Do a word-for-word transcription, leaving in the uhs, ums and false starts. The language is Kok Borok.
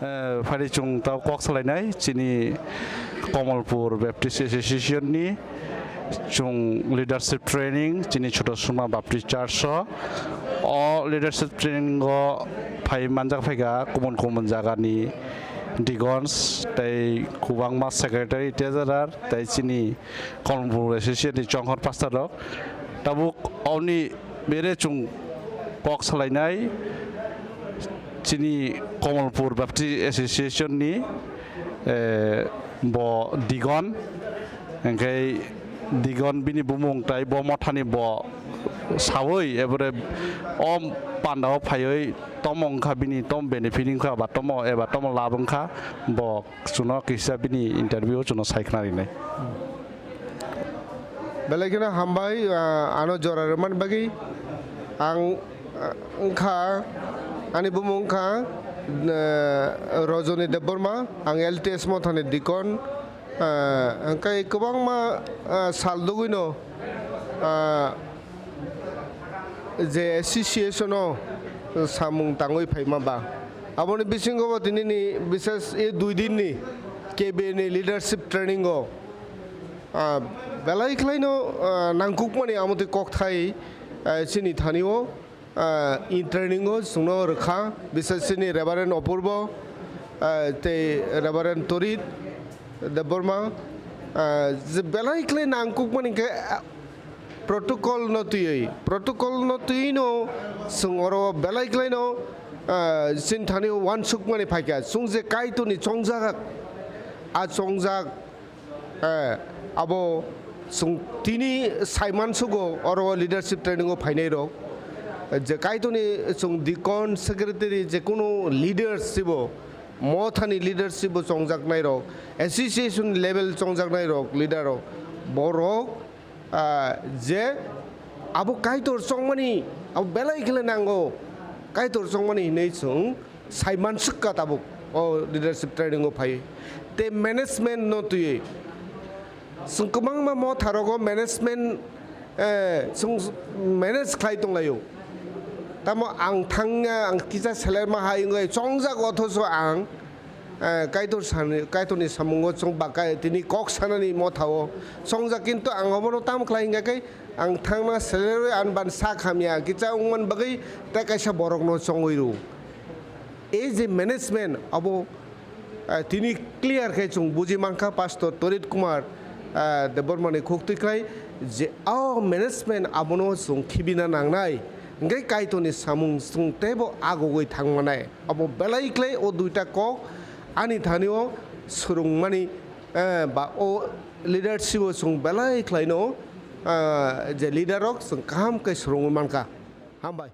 Eh, phari chwng tao kok salainai chini Kamalpur Baptist Association ni chwng leadership training chini Chhoto Suma Baptist Church o. O leadership training o phai manjak phaikha kubun kubun jaga ni deacons tei kwbangma secretary treasurer tei chini Kamalpur Association ni chonghor pastor rok. Tabuk oni bere chwng kok salainai chini Kamalpur Baptist Association ni, eh, bo deacon, hingke deacon bini bumung tai bo mothani bo sawi ebore o panda o phaiwi tomo wngkha bini tom benefit wngkha ba tomo eba tomo lab wngkha bo chuno kisa bini interview o chuno sai khna rinai. Belai kheno hambai, ah, ano jora rwmani bagwi. Ang, ah, wngkha, ani bumung wngkha, ah, Rajoni Debbarma, ang L T S Mothani deacon, ah, hwnkhe kwbangma, ah, sal dugwino, ah, je association o samung tangwi phaima ba. Aboni bisingo bo tinini bises e dui din ni K B A ni leadership training o, ah, belai khlaino, ah, nangkukmani amotwi kokthai, ah, chini thani o, ah, in training o chwngno rwkha, bises chini Reverend Opurbo, ah, tei Reverend Torit Debbarma, ah, je belai khlai nangkukmani khe, ah, protocol no twiwi, protocol no twiwi no chwng oro belai khlai no, ah, chini thani uansukmani phaikha. Chwng je Kaitorni chongjak, a chongjak, eh, abo chwng tini saimansugo oro leadership training o phainai rok. Je Kaitorni chwng deacon, secretary, je kunu leaders sibo, mothani leadership bo chongjaknai rok, association level chongjaknai rok, leader rok, borok, ah, je abo Kaitor chongmani, abo belai khle nango, Kaitor chongmani hinwi chwng saimansukha tabuk o leadership training o phai. Tei management no twiwi chwng kwbangma motha rogo management, eh, chwng manage khlai tonglaio. Tamo ang thangya, ang kisa selerma hai wngwi chongjak, othoso ang, eh, Kaitor sani, Kaitorni samungo chwng ba kai, tini kok sanani motha o chongjak, kintu ang obono tam khlai hingya khe ang thangna selerwi ani ban sak hamya kisa wngmani bagwi tei kaisa borokno chongwi rw. E je management abo, ah, tini clear khe chwng buji mankha Pastor Torit Kumar, ah, Debbarmani khuk twi khlai je o management abono chwng khibina nangnai, hwnkhe Kaitorni samung chwng teibo agogwi thangmanai. Abo belai khlai o duita kok ani thani o swrwngmani, eh, ba o leadership o chwng belai khlaino, ah, je leader rok chwng kaham khe swrwngwi mankha. Hambai.